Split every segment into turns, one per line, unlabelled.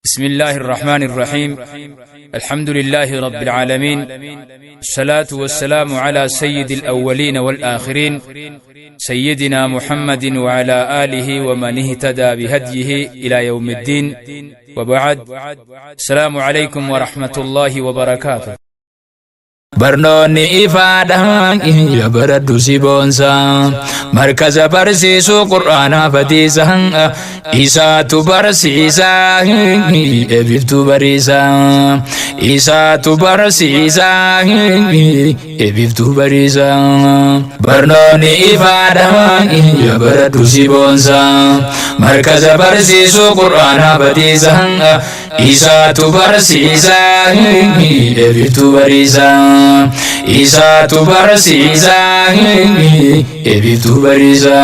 بسم الله الرحمن الرحيم الحمد لله رب العالمين الصلاة والسلام على سيد الأولين والآخرين سيدنا محمد وعلى آله ومن اهتدى بهديه إلى يوم الدين وبعد السلام عليكم ورحمة الله وبركاته.
Barnoonni ifaadha, baradhu si boonsa. Markaza barsiisuu Qur'aanaa fatiisa, isaatu barsiisa, ebiftuu bariisa. Isaatu barsiisa, ebiftuu bariisa. Barnoonni ifaadha, baradhu si boonsa. Markaza barsiisuu Qur'aanaa fatiisa, isaatu barsiisa, ebiftuu bariisa. Isaatu barsiisa, ebiftuu bariisa.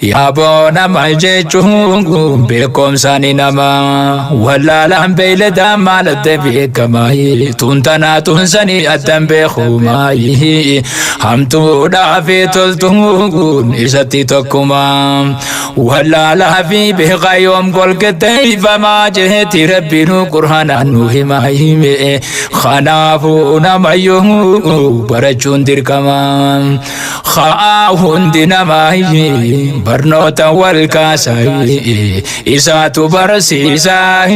Yaaboo nama jechuun beekumsaan nama wallaalaan beeyladaa maal adda beekamaa? Tuntanaa tunsanii addan beekumaa? Hamtuudhaa fi toltuun isatti tokkuma. Wallaalaa fi beekaa yoom golgatteeffamaa jeeti Rabbiinuu Qur'aanaan nu himaa hime. Kanaafuu namayyuu barachuun dirqama. Haa hundi namaa barnoota wal kaasaa, isaatu barsiisaa,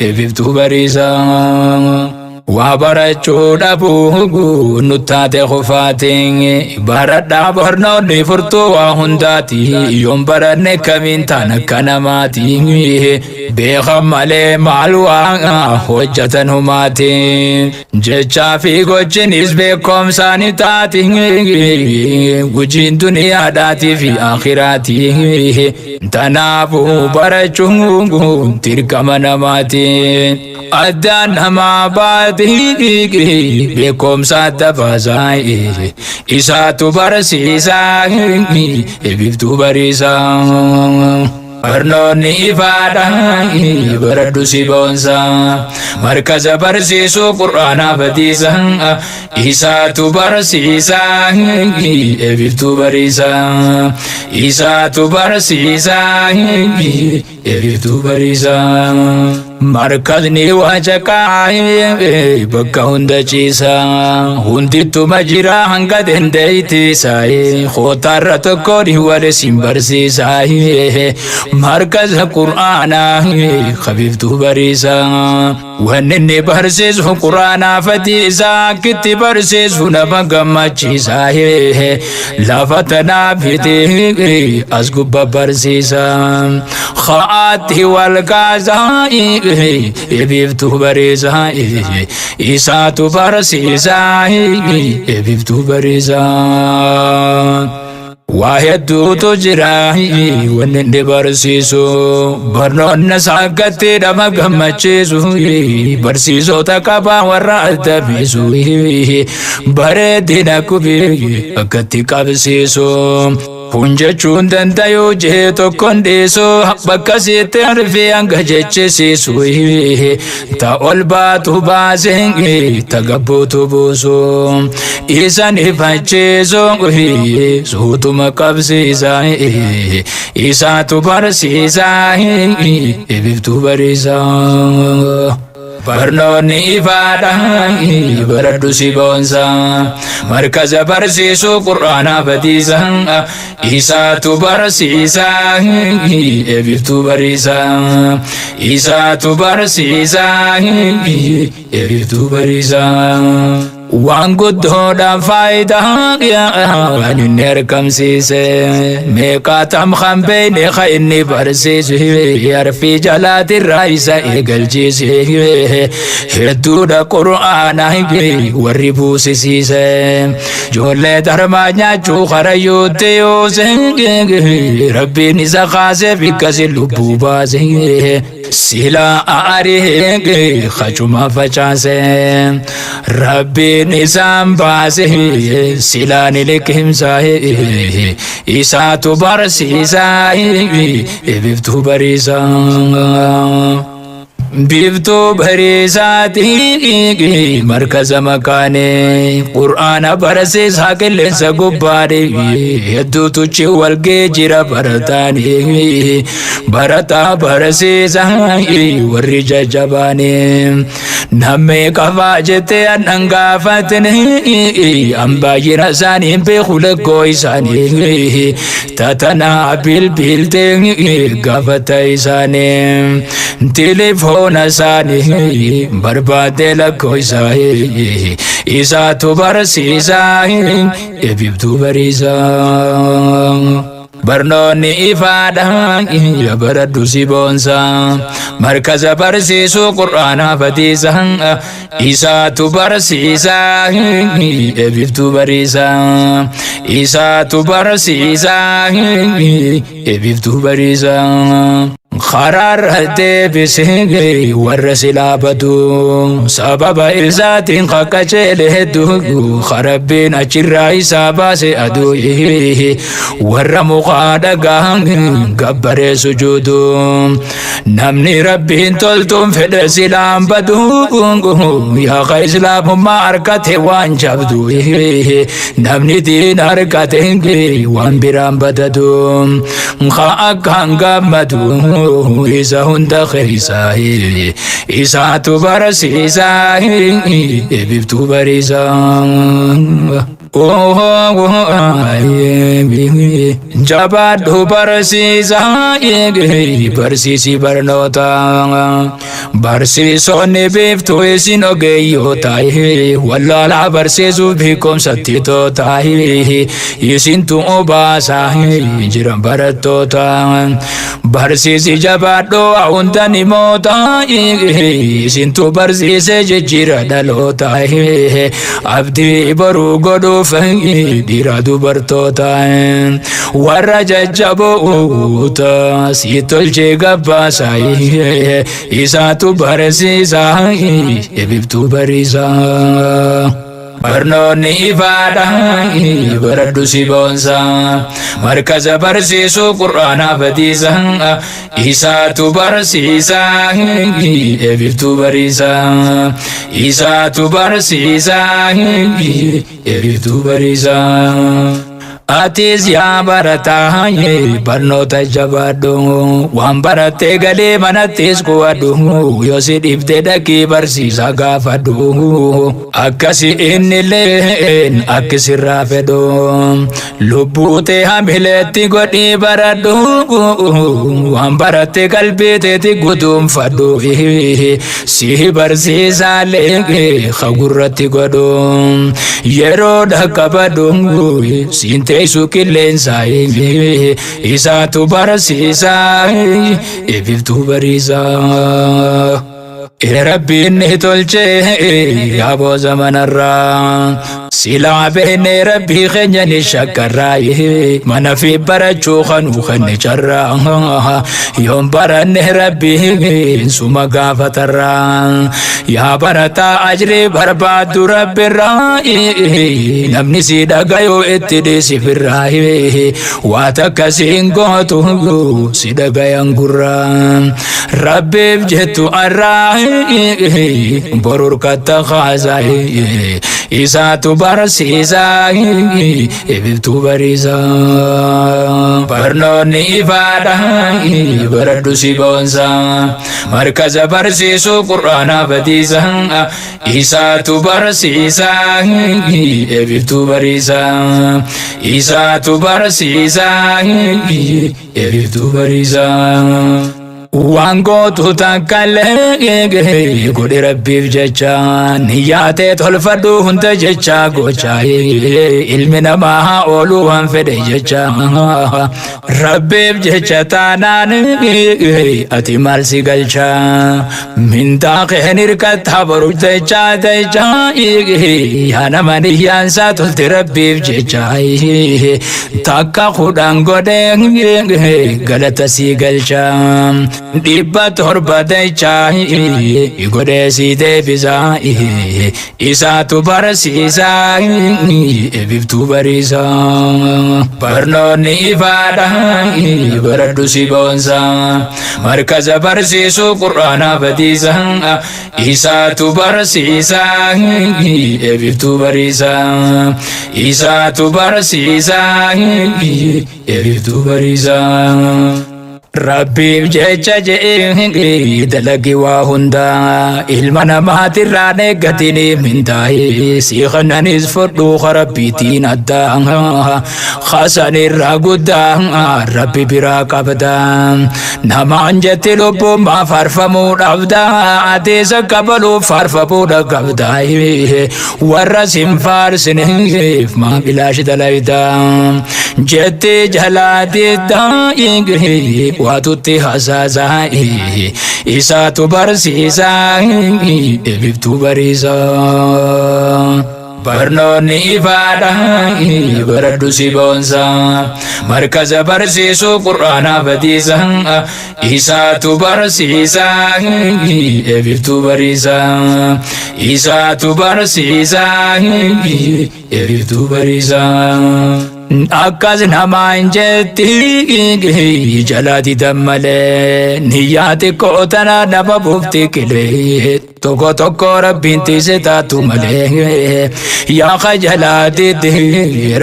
ebiftuu bariisaa. Waa barachuu dhabuu nuttaate kufaatiin. Baradhaa, barnoonni furtuu waa hundaati. Yoon baranne kamiin taan akka namaati? Beekan malee maal waa hojjetan humaati? Jechaa fi gochinis beekumsaani taati. Gujiin duniyaadhaatii fi akhiraati. Tanaafuu barachuun dirqama namaati. Addaan namaa baati beekumsa adda baasaa, isaatu barsiisaa, ebiftuu bariisaa. Barnoonni ifaadha, baradhu si boonsa. Markaza barsiisuu Qur'aanaa badiisa, isaatu barsiisaa, ebiftuu bariisa. Isaatu barsiisaa, ebiftuu bariisa. Markazni waacaqaa bakka hunda ciisa, hundittuma jira hanga dandeeytiisa. Kootaarra tokkoon wal isin barsiisa. Markaza Qur'aanaa kabiftuu bariisa. Wanni inni barsiisu Qur'aanaa fatiisa, akkitti barsiisu nama gammachiisa. Lafa tanaaf fiti as gubba barsiisa. Ka'aatti wal kaasaa, ebiftuu bariisa. Isaatu barsiisa, ebiftuu bariisa. Waa hedduutu jira wanni inni barsiisu. Barnoonni isaa akkatti nama gammachiisu. Barsiisota qabaa warra adda biisu, bareedina kubii akkatti qabsiisu. Kun jechuun dandayuu jee tokkoon dhiisu, bakka sitti arfii hanga jechisiisu. Ta ol baatu baasee, ta gabbuutu buusu. Isan ifachiisu, suutuma qabsiisa. Isaatu barsiisa, ebiftuu bariisa. Barnoonni ifaadha, baradhu si boonsa. Markaza barsiisuu Qur'aanaa badiisa, isaatu barsiisa, ebiftuu bariisa. Isaatu barsiisa, ebiftuu bariisa. Waan guddoodhaan faayidaa waan inni argamsiise, meeqaatam kan beeyne ka inni barsiise, harfii jalaatirraa isa eegalchiise. Hedduudha Qur'aana warri buusisiise. Ijoollee darmaa nyaachuu karayyuutti yoose, Rabbiin isa kaasee bikkasi lubbuu baase. Silaa aaree kachuma facaase, Rabbiin isaan baase. Silaa ni liqimsa. Isaatu barsiisa, ebiftuu bariisa. Biiftuu bariisaatii markaza makaanee qur'aana barsiisaa qilleensa gubbaadhe hedduutu chi walgee jira barataanii barataa barsiisaa warri jajjabaanii namni qafaa jettee annan gaafatne an baay'ina isaanii hin beeku lakkoo isaanii tatanaa bilbiltee gaafata isaanii tilifoona isaanii barbaadee lakkoo isaanii isaatu barsiisaa ebibtuu bariisaa. Barnoonni ifaadha baradhu si boonsa markaza barsiisuu qur'aanaa fatiisa isaatu barsiisa ebiftuu bariisa isaatu barsiisa ebiftuu bariisa. Karaarra deebisee warra silaa badu sababa isaatiin qaqqaceele hedduu karabbiin achirraa isaa baase aduu warra mukaa dhagaa gabbaree sujuudu namni rabbiin toltuun fedhe silaan badu yaaqa islaamummaa harkate waan jabdu namni diin harkate waan biraan badadu haa akkaan gammadu isa hunda keessa isaatu barsiisa ebiftuu bariisa. Jabaadhu barsiisa barsiisi barnoota barsiisonni biiftuu isin ogeeyyoota wallaalaa barsiisuuf beekumsatti toota isintu obaasa jiran barattoota barsiisi jabaadhu hunda nimoota isintu barsiise jijjiira dhaloota abdii boruu godhuuf dhiira dubartoota warra jajjaboota si tolchee gabbaasa isaatu barsiisa ebibtuu bariisa. Barnoonni ifaadha baradhu si boonsa markaza barsiisuu qur'aanaa fatiisa isaatu barsiisa ebiftuu bariisa isaatu barsiisa ebiftuu bariisa. Atis yaa barataa barnoota jabaadhu waan barattee galee manattis qo'adhu yoo si dhibde dhaqii barsiisaa gaafadhu akkasi innilleen akki sirraa fedhu lubbuu tee hamileetti godhii baradhu waan baratte qalbii teeti guduunfadhu si barsiisaallee hagurratti godhu yeroo dhaqqabadhu siin teessu qilleensa isaatu barsiisa ebiftuu bariisa. Rabbiin ni tolchee yaaboo zamanarraa silaa beeknee rabbii keenya ni shakkarraa mana fi barachuu kanuu kan carraa yoon baranne rabbiin suma gaafatarraa yaa barataa ajrii barbaaddu rabbirraa namni si dhagayuu itti dhiisifirraa waa takka siin gootu si dhagayan gurraa rabbiif jettu arraa borur katta kaasaa isaatu barsiisa ebiftuu bariisa. Barnoonni ifaadha baradhu si boonsa markaza barsiisuu qur'aanaa fatiisa isaatu barsiisa ebiftuu bariisa isaatu barsiisa ebiftuu bariisa. Waan gootu takkallee godhi rabbiif jecha niyyaatee tolfadhu hunda jecha gocha ilmi namaa ooluu waan fedhe jecha rabbiif jecha taanaan ati maal si galcha mindaa keen hirkattaa boru jecha jecha yaa nama niyyaansaa tolte rabbiif jecha takka kudhan godhe galata si galcha. 700 dachaa godhee sii deebisaa isaatu barsiisaa biftuu bariisaa. Barnoonni ifaadha baradhu si boonsaa markaza barsiisuu qur'aanaa badiisaa isaatu barsiisaa biftuu bariisaa isaatu barsiisaa biftuu bariisaa. Rabbiif jecha je'ee dalagi waa hundaa ilma namaatirraan eeggatiin mintaa'ee si kananis fudhuu rabbiitiin addaa hasanirraa guddaa rabbi biraa qabda namaan jetti lubbuun maa faarfamuu dhabda ateessa kabaluuf faarfamuu qabda warra sin faarsineef maa bilaash dalayda jetti jalaa diddaa waatutti hasaasaa isaatu barsiisaa biftuu bariisaa. Barnoonni ifaadha baradhu si boonsaa markaza barsiisuu qur'aanaa badiisaa isaatu barsiisaa biftuu bariisaa isaatu barsiisaa biftuu bariisaa. Akkas namaan jetti jala didan malee niyyaa xiqqoo tana nama buufti qilee tokko tokko rabbiin tiise taatu malee yaa kajalaa didde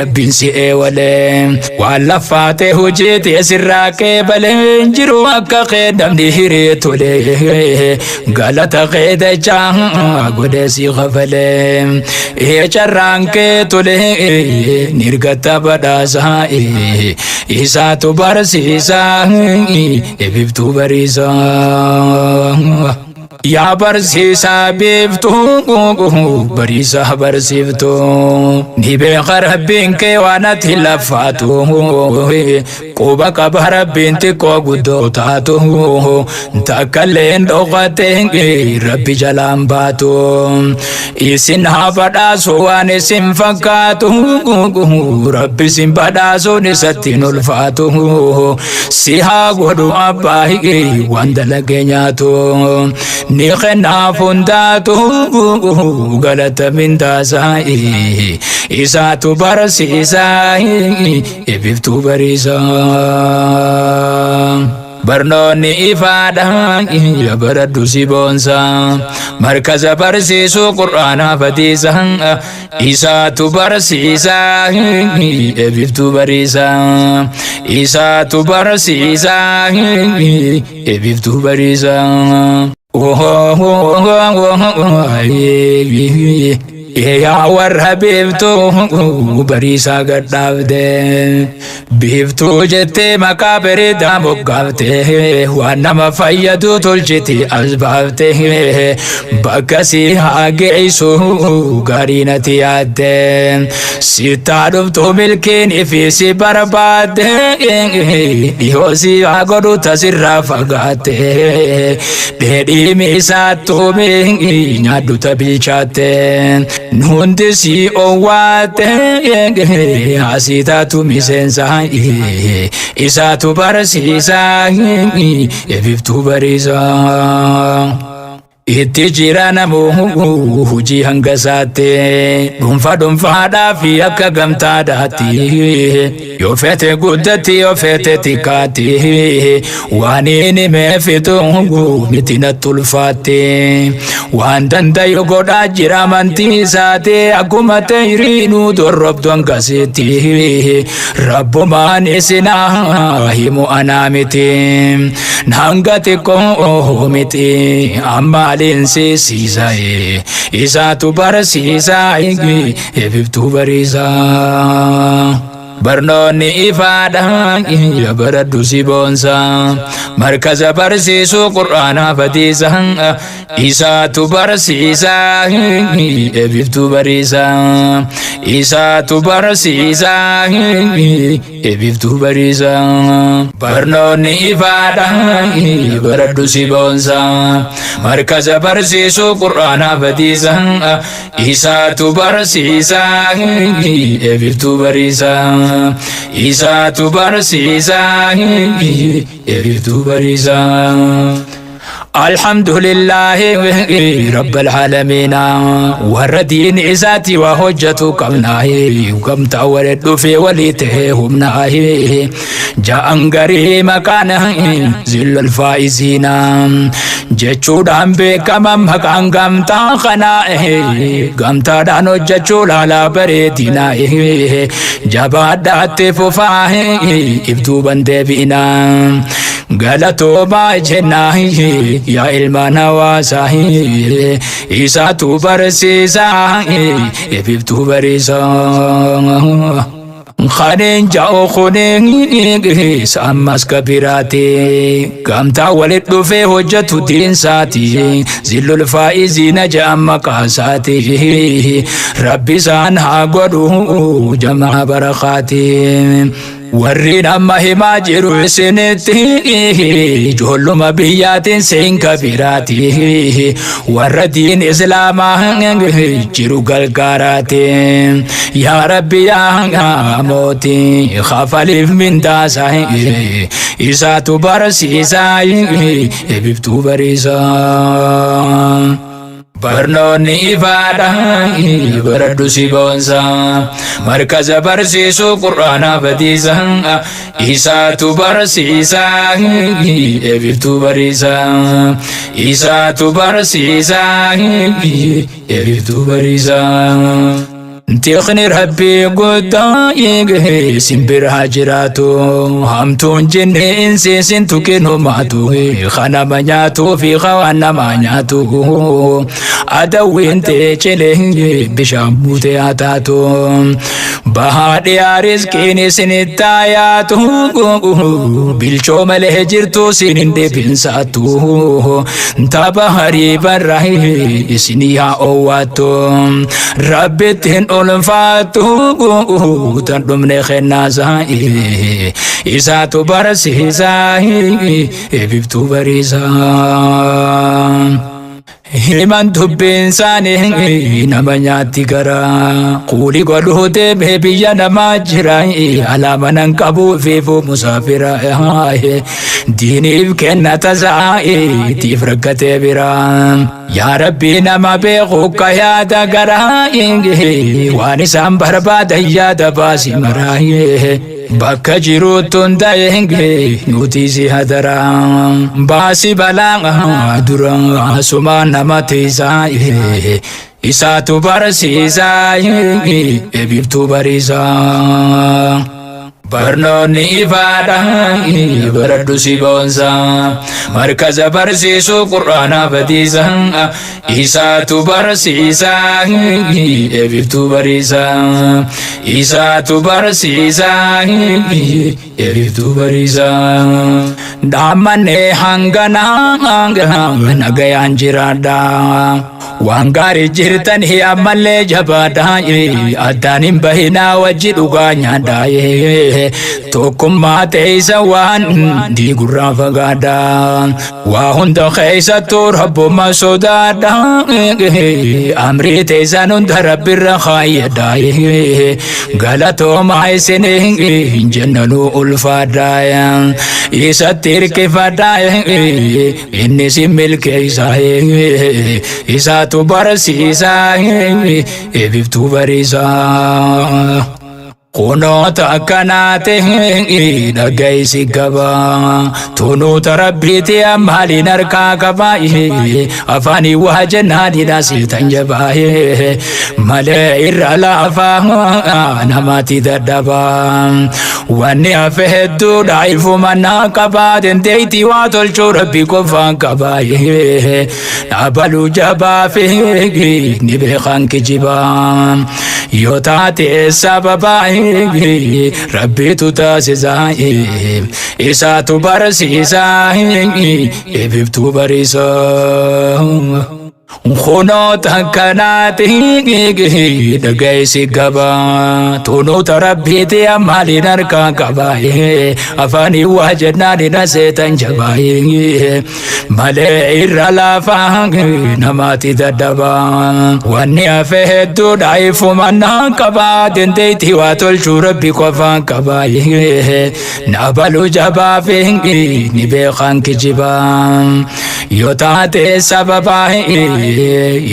rabbiin si eewalee waan laffaate hojii teessirraa qeebalee jiru akka kee namni hiree tolee galata kee dachaa godhee si kafalee carraan kee tolee nirgata badhaasaa isaatu barsiisaa biftuu bariisaa. Yaa barsiisaa biiftuu bariisaa barsiiftuu ni beeka rabbiin kee waan ati laffaatu quba qaba rabbiin xiqqoo guddoo taatu takkallee hin dhokatte rabbi jalaan baatu isin haa badhaasu waan isin fakkaatu rabbi isin badhaasuun isatti hin ulfaatu si haa godhu abbaa waan dalagee nyaatu. Ni kennaaf hundaatu galata mindaasaa isaatu barsiisaa biftuu bariisaa. Barnoonni ifaadha baradhu si boonsaa markaza barsiisuu qur'aanaa badiisaa isaatu barsiisaa biftuu bariisaa isaatu barsiisaa biftuu bariisaa. Yaa warra biiftuu bariisaa gadhaabde biiftuu jettee maqaa bareedaa moggaafte waan nama fayyadu tolchiti as baafte bakka si haa geessu gaarii natti yaadde sittaa dhuftu milkiin ifi si barbaadde dhihoo si haa godhu tasirraa fagaatte dheedhii miisaattuumi nyaadhu tabilchaatte. Hundi si owwaatte asii taatu miseensa isaatu barsiisaa biftuu bariisaa. Itti jira namuu hojii hanga isaatti dhuunfaa dhuunfaadhaa fi akka gamtaadhaatti yoo feete guddatti yoo feete xiqqaatti waan inni meefitu miti natti ulfaatti waan dandayu godhaa jira amantii isaati akkuma ta'iriinuu dorrobdu hangasitti rabbumaan isinaa himu anaa miti hanga xiqqoo miti amma maaliin siisiisa isaatu barsiisaa biftuu bariisaa. Barnoonni ifaadha baradhu si boonsaa markaza barsiisuu qur'aanaa badiisaa isaatu barsiisaa biftuu bariisaa isaatu barsiisaa biftuu bariisaa. Barnoonni ifaadha baradhu si boonsaa markaza barsiisuu qur'aanaa badiisaa isaatu barsiisaa biftuu bariisaa. Isaatu barsiisa, iftuu bariisa. Alhamdulillahi Rabbil Aalamiin, warra diin isaati waa hojjetu qabnaa, gamtaa wali dhufee walii ta'ee humnaa ja'an garii maqaan zillal faa'iziina jechuudhaan beekama. Maqaan gamtaa kanaa gamtaadhaan hojjechuu laalaa bareedina, jabaadhaatti fufaa, ifduuban deebi'ina. Galatoomaa jennaa yaa ilmaan hawaasaa, isaatu barsiisaa, iftuu bariisaa. Kaneen ja'u kunis ammas kabiraati, gamtaa walit dhufee hojjetu diinsaati, zillul faa'iziina ja'an maqaasaati. Rabbi isaan haa godhu jamaa barakaati. Warri amma himaa jiru isinitti ijoolluma biyyaatiin seen kabiraati, warra diin islaamaa jiru gargaaraati. Yaa Rabbi, yaa mootii, kafaliif mindaasa, isaatu barsiisaa, ibiftuu bariisaa. Barnoonni ifaadha, baradhu si boonsa. Markaza barsiisuu qur'aanaa badiisa, isaatu barsiisa, ebiftuu bariisa. Isaatu barsiisa, ebiftuu bariisa. Tiqni Rabbii guddaa simbira jiraatu, hamtuun jinni insiisin tuqinumaatu, kanama nyaatuu fi waan nama nyaatu, adawwiin teecilee bishaan buutee haa taatu. Bahaa dhiyaa rizqiin isinitti yaatu, bilchoo malee jirtu isin hin dhibinsaatu, tapha harii barra isinii haa oowwaattu. Rabbitti hin ulfaatu tan dhumne kennaasaa, isaatu barsiisaa, ebibtuu bariisaa. Himan dubbiin isaanii nama nyaatti, gara kuuli godhuu deemee biyya namaa jira, alaama nan qabuu fiifuu musaafira, diiniif kenna tasaa tiif rakkatee bira. Yaa Rabbi, nama beeku ka yaada garaa, waan isaan barbaadan yaada baasi maraa, bakka jiruutti hundaa'e nuti si hadaraa, baasi balaa dura sumaan nama tiisaa, isaatu barsiisaa, ebibtuu bariisaa. Barnoonni ifaadha, baradhu si boonsa. Markaza barsiisuu qur'aanaa badiisa, isaatu barsiisaa, ebibtuu bariisa. Isaatu barsiisaa, ebibtuu bariisa. Dhaammannee hanganaa nagayaan jiraadha. Waan gaarii jirtanii ammallee jabaadha. Addaan hin bahinaa, wajji dhugaa nyaadha. Tokkummaa teessa waan diigurraa fagaadha. Waa hunda keessattuu rabbuma sodaadha. Amrii teessan hunda rabbirra kaayyadha. Galatoomaa isinii jennanuu ulfaadha. Isatti hirkifadha. Inni si milkeessa. Isaatu barsiisaa, ebibtuu bariisaa. Kunoota akkanaa ta'e dhagaysi qaba. Tunuuta rabbiiti maaliin harkaa qaba. Afaanii waa jennaanidha seetan jabaa. Malee irra laafaa namatti dadhaba. Wanni hafe hedduudha, ifuma naa qaba. Dandeettii waa tolchuu rabbi qofaan qaba. Dhaabaluu jabaa fi ni beekan kijiba. Yoo taate sababa rabbitu taasisa, isaatu barsiisa, ebibtuu bariisa. Kunoo takkanaati dhagaisi gaba tunuuta rabbiiti ammaaliin harkaa qaba afaanii waa jennaan na seetan jabaa malee irra laafaa namaati dadhaba wanni hafe hedduudha ifumannaan qaba dandeettii waa tolchuu rabbi qofaan qaba nabalu jabaa fi ni beekan kijiba yoo taate sababa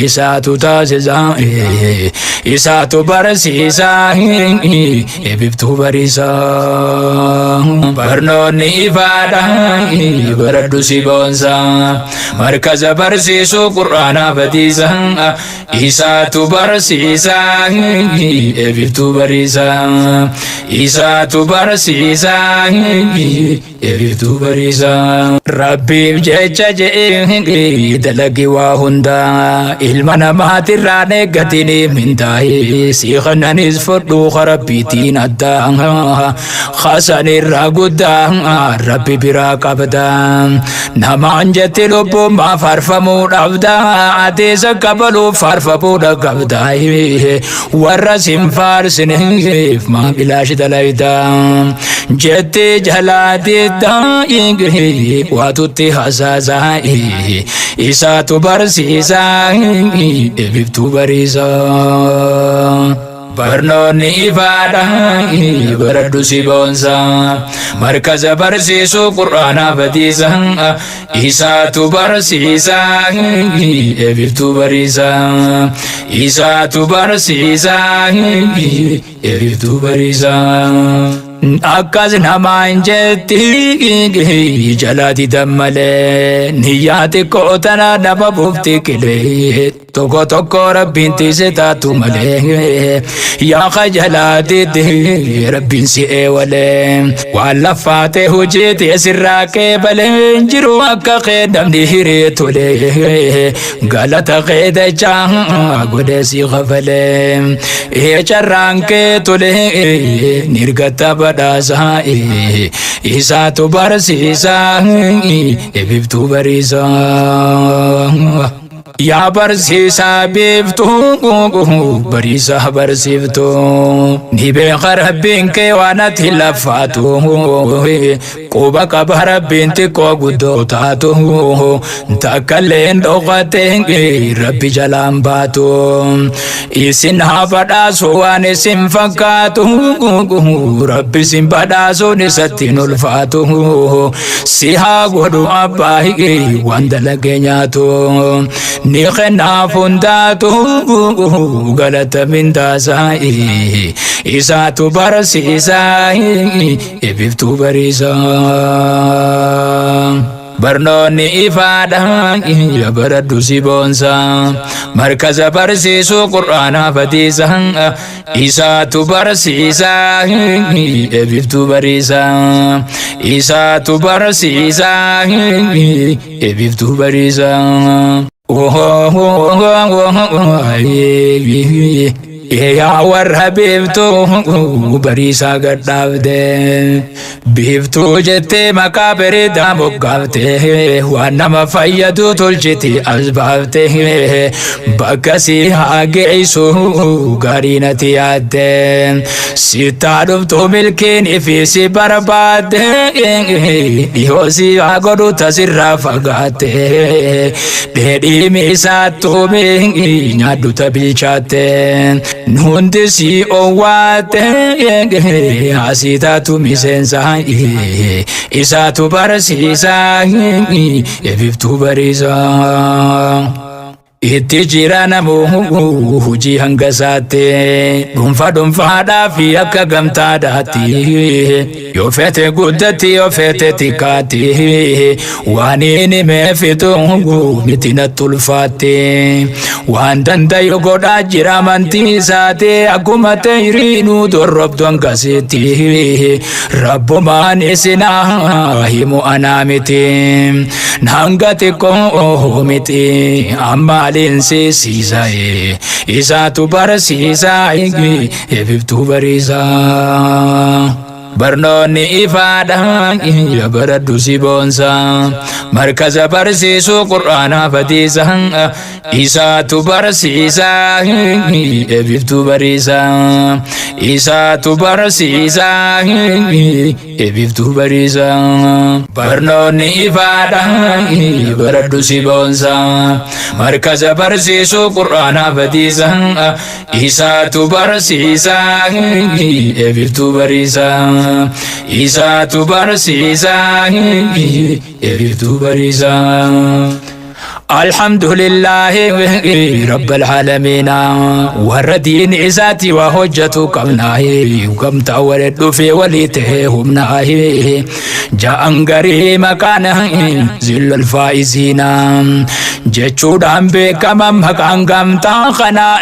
isaatu taasisa isaatu barsiisa ebibtuu bariisa barnoonni ifaadha baradhu si boonsa markaza barsiisu qur'aanaa badiisa isaatu barsiisa ebibtuu bariisa isaatu barsiisa ebibtuu bariisa rabbiif jecha je'ee dalagi waa hundaa ilma namaatirraan eeggatini mintaa'e si kananis fudhuu rabbiitiin addaa hasanirraa guddaa rabbi biraa qabda namaan jetti lubbummaa faarfamuu dhabda ateessa kabaluu faarfamuu qabda warra sin faarsineef maa bilaash dalayda jetti jalaa diddaa waatutti hasaasaa isaatu barsiisaa ebibtuu bariisaa. Barnoonni ifaadha baradhu si boonsa markaza barsiisu qur'aanaa badiisa isaatu barsiisa ebibtuu bariisa isaatu barsiisa ebibtuu bariisa. Akkas namaan jetti jala didan malee niyyaa xiqqoo tana nama buufti qilee tokko tokko rabbiin tiise taatu malee yaa kajalaa didde rabbiin si eewalee waan laffaate hojii teessirraa qeebalee jiru akka kee namni hiree tolee galata kee dachaa godhee si kafalee ee carraan kee tolee nirgata badhaasaa isaatu barsiisaa ebibtuu bariisaa. Yaa barsiisaa biiftuu bariisaa barsiiftuu ni beeka rabbiin kee waan ati laffaatu quba qaba rabbiin xiqqoo guddoo taatu takkallee hin dhoqate rabbi jalaan baatu isin haa badhaasu waan isin fakkaatu rabbi isin badhaasuun isatti hin ulfaatu si haa godhu abbaa waan dalagee nyaatu. Ni kennaaf hundaatu galata mindaasaa isaatu barsiisaa ebibtuu bariisaa. Barnoonni ifaadha baradhu si boonsa markaza barsiisu qur'aanaa badiisa isaatu barsiisa ebibtuu bariisa isaatu barsiisa ebibtuu bariisa. Yaa warra biiftuu bariisaa gadhaabde biiftuu jettee maqaa bareedaa moggaafte waan nama fayyadu tolchiti as baafte bakka si haa geessu gaarii natti yaadde sittaa dhuftu milkiin ifi si barbaadde dhihoo si haa godhu tasirraa fagaatte dheedhii miisaattuumi nyaadhu tabilchaatte. Hundi si owwaate asii taatu miseensa isaatu barsiisa ebibtuu bariisa. Itti jira namuu hojii hanga isaatti dhuunfaa dhuunfaadhaa fi akka gamtaadhaatti yoo feete guddatti yoo feete xiqqaatti waan inni meefitu miti natti ulfaatti waan dandayu godhaa jira amantii isaati akkuma ta'iriinuu dorrobdu hangasitti rabbumaan isinaa himu anaa miti hanga xiqqoo miti amma maaliin siisiisa isaatu barsiisa ebibtuu bariisa. Barnoonni ifaadha baradhu si boonsa. Markaza barsiisuu qur'aanaa fatiisa. Isaatu barsiisa ebiftuu bariisa. Isaatu barsiisa ebiftuu bariisa. Barnoonni ifaadha baradhu si boonsa. Markaza barsiisuu qur'aanaa fatiisa. Isaatu barsiisa ebiftuu bariisa. Isaatu barsiisa ebiftuu bariisa. الحمد لله رب العالمين والردين إساتي وحجة قمناه وكم تولد في وليته همناه جاء غري مكانه زل الفائزين jechuudhaan beekaman maqaan gamtaa kanaa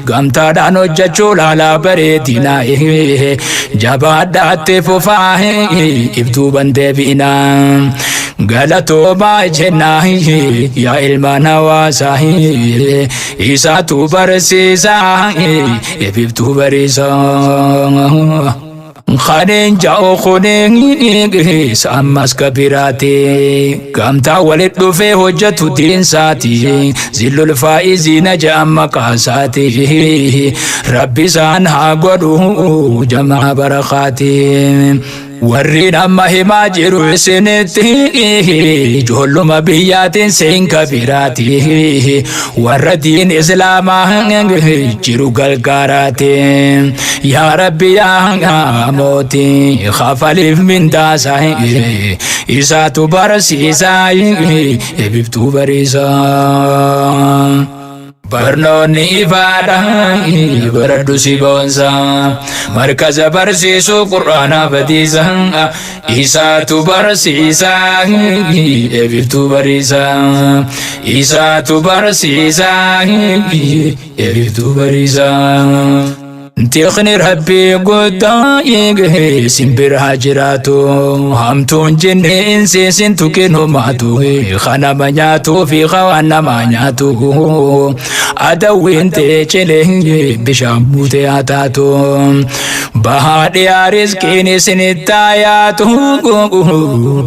gamtaadhaan hojjechuu laalaa bareedinaa jabaadhaatti fufaa ibduu bandeebi'inaa galatoomaa jennaa yaa ilmaan hawaasaa isaatu barsiisaa ebibtuu bariisaa. Kaneen ja'u kuneen ammas kabiraati gamtaa walit dhufee hojjetu diinsaati zillul faa'iziina ja'an maqaasaati rabbi isaan haa godhu jamaa barakaati. Warri amma himaa jiru isinitti ijoolluma biyyaatiin seen kabiraati warra diin islaamaa jiru gargaaraati yaa rabbi yaa mootii kafaliif mindaasaa isaatu barsiisaa ebibtuu bariisaa. Barnoonni ifaadha baradhu si boonsa. Markaza barsiisuu qur'aanaa fatiisa. Isaatu barsiisa ebiftuu bariisa. Isaatu barsiisa ebiftuu bariisa. Tiqni rabbii guddaa simbira jiraatu hamtuun jinni insiisin tuqinumaatu kanama nyaatuu fi waan nama nyaatu adawwiin teecilee bishaan buutee haa taatu bahaa dhiyaa rizqiin isinitti haa yaatu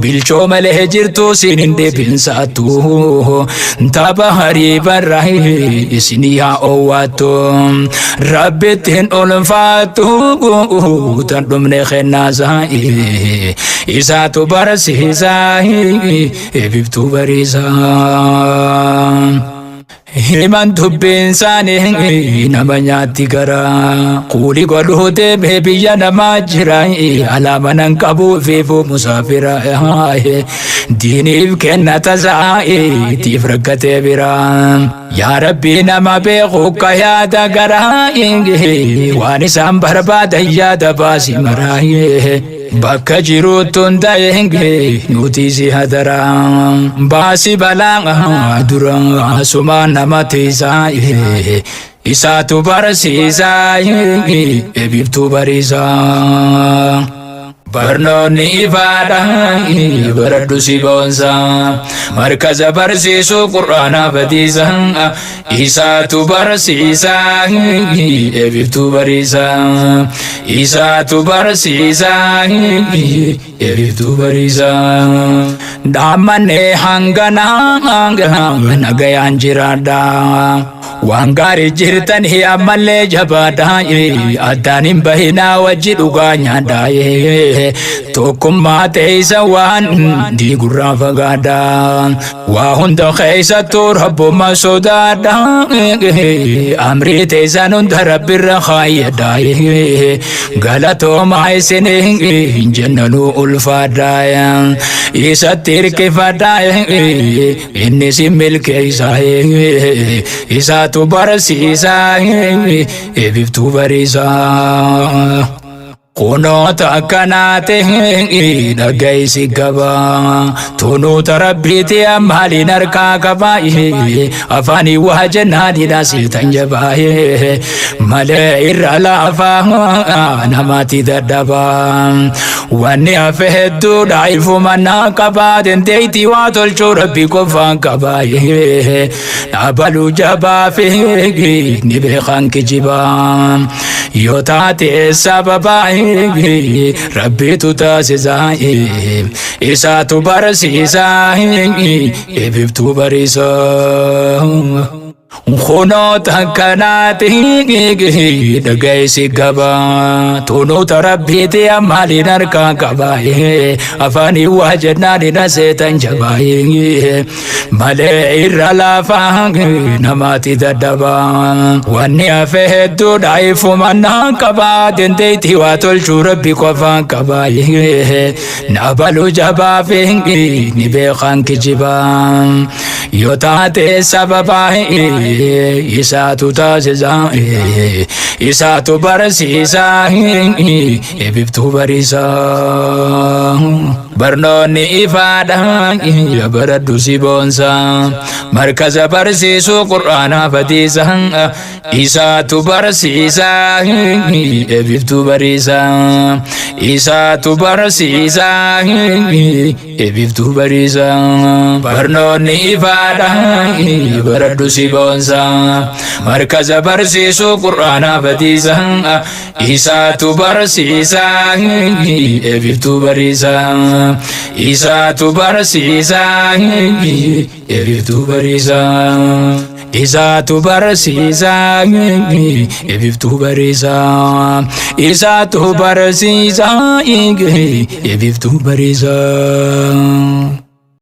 bilchoo malee jirtu isin hin dhibinsaatu tapha harii barraa isinii haa oowwaattu rabbitti hin ulfaatu tan dhumne kennaasaa isaatu barsiisaa ebibtuu bariisaa. Himan dubbiin isaanii nama nyaatti gara kuuli godhuu deemee biyya namaa jira alaama nan qabuu fiifuu musaafira diiniif kenna tasaa tiif rakkatee bira yaa rabbii nama beeku ka yaada gara waan isaan barbaadan yaada baasi maraa bakka jiruutti hundaa'e nuti si hadara baasi balaa dura sumaa nama tiisaa isaatu barsiisaa ebibtuu bariisaa. Barnoonni ifaadha baradhu si boonsa. Markaza barsiisuu qur'aanaa fatiisa. Isaatu barsiisa ebibtuu bariisa. Isaatu barsiisa ebibtuu bariisa. Dhaammannee hanganaa nagayaan jiraadha. Waan gaarii jirtanii ammallee jabaadha. Addaan hin bahinaa wajji dhugaa nyaadha. Tokkummaa teessa waan diigurraa fagaadha. Waa hunda keessattuu rabbuma sodaadha. Amrii teessan hunda rabbirra kaayyadha. Galatoomaa isin hin jennanuu ulfaadha. Isatti hirkifadha. Inni si milkeessa. Isaatu barsiisa. Ebibtuu bariisa. Kunoota akkanaa ta'e dhaggeessi qaba. Tunuuta rabbiiti maaliin harkaa qaba. Afaanii waa jennaanidha seetan jabaa. Malee irra laafaa namatti dadhaba. Wanni hafe hedduudha ifuma naa qaba. Dandeettii waa tolchuu rabbi qofaan qaba. Dhaabaluu jabaa fi ni beekan kijiba. Yoo taate sababa Rabbitu taasisa, isaatu barsiisa, ibiftuu bariisa. Kunoo takkanaati dhagaisi gaba, tunuuta Rabbiiti ammaaliin harkaa qaba. Afaanii waa jennaan na seetan jabaa malee irra laafaa namaati dadhaba. Wanni hafe hedduudha ifumannaa qaba, dandeettii waa tolchuu Rabbi qofaan qaba. Nabalu jabaa fi ni beekan kijiba. Yoo taate sababa isaatu taasisa, isaatu barsiisa, ibiftuu bariisa. Barnoonni ifaadha, baradhu si boonsa. Markaza barsiisuu Qur'aanaa fatiisa, isaatu barsiisa, ibiftuu bariisa. Isaatu barsiisa, ibiftuu bariisa. Barnoonni ifaadha, baradhu si boonsa. Markaza barsiisuu Qur'aanaa fatiisa, isaatu barsiisa, ibiftuu bariisa. Isaatu barsiisa, ibiftuu bariisa. Isaatu barsiisa, ibiftuu bariisa. Isaatu barsiisa, ibiftuu bariisa.